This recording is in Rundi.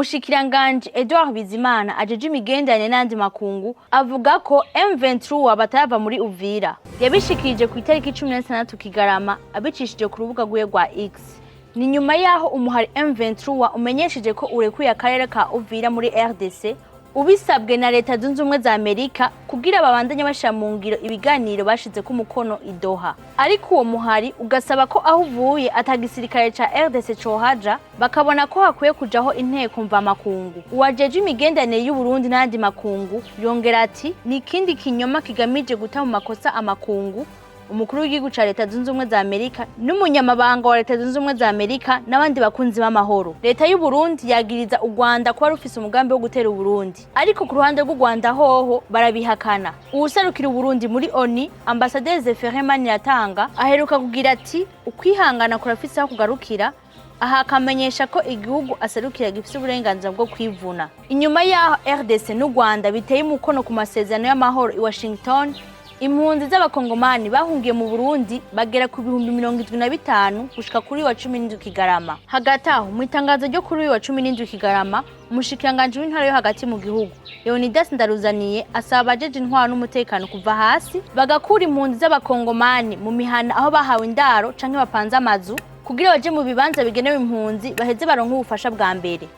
Umushikiranganji Edouard Bizimana ajeje imigenderanire n'ayandi makungu avuga ko M23 batarava muri Uvira. Yabishikirije ku itariki 16 Kigarama abicishije ku rubuga rwiwe rwa X. Ni nyuma yaho umuhari M23 umenyesheje ko urekuye akarere ka Uvira muri RDC ubisabwe na Leta Zunze Ubumwe za Amerika kugira babandanye bashira mu ngiro ibiganiro bashizeko umukono i Doha. Ariko uwo muhari ugasaba ko aho uvuye ata gisirikare ca RDC cohaja, bakabona ko hakwiye kujaho inteko mvamakungu. Uwajejwe imigenderanire y'Uburundi n'ayandi makungu yongera ati: "Ni ikindi kinyoma kigamije guta mu makosa amakungu, umukuru w'igihugu ca Leta Zunze Ubumwe za Amerika n'umunyamabanga wa Leta Zunze Ubumwe za Amerika n'abandi bakunzi b'amahoro." Leta y'u Burundi yagiriza u Rwanda kuba rufise umugambi wo gutera Uburundi, ariko ku ruhande rw'u Rwanda hoho barabihakana. Uwuserukira Uburundi muri ONU, Ambasaderi Zephirin Maniratanga, aheruka kugira ati: "Ukwihangana kurafise aho kugarukira." Aha akamenyesha ko igihugu aserukira gifise uburenganzira bwo kwivuna. Inyuma yaho RDC n'u Rwanda biteye umukono ku masezerano y'amahoro i Washington, impunzi z'abakongomani bahungiye mu Burundi bagera ku 75,000 gushika kuri wa 17 Kigarama. Hagati aho, mu itangazo ryo kuri uyu wa 17 Kigarama, umushikiranganji w'intwaro yo hagati mu gihugu Leonidas Ndaruzaniye asaba abajeje intwaro n'umutekano kuva hasi bagakura impunzi z'abakongomani mu mihana aho bahawe indaro canke bapanze amazu, kugira baje mu bibanza bigenewe impunzi baheze baronke ubufasha bwa mbere.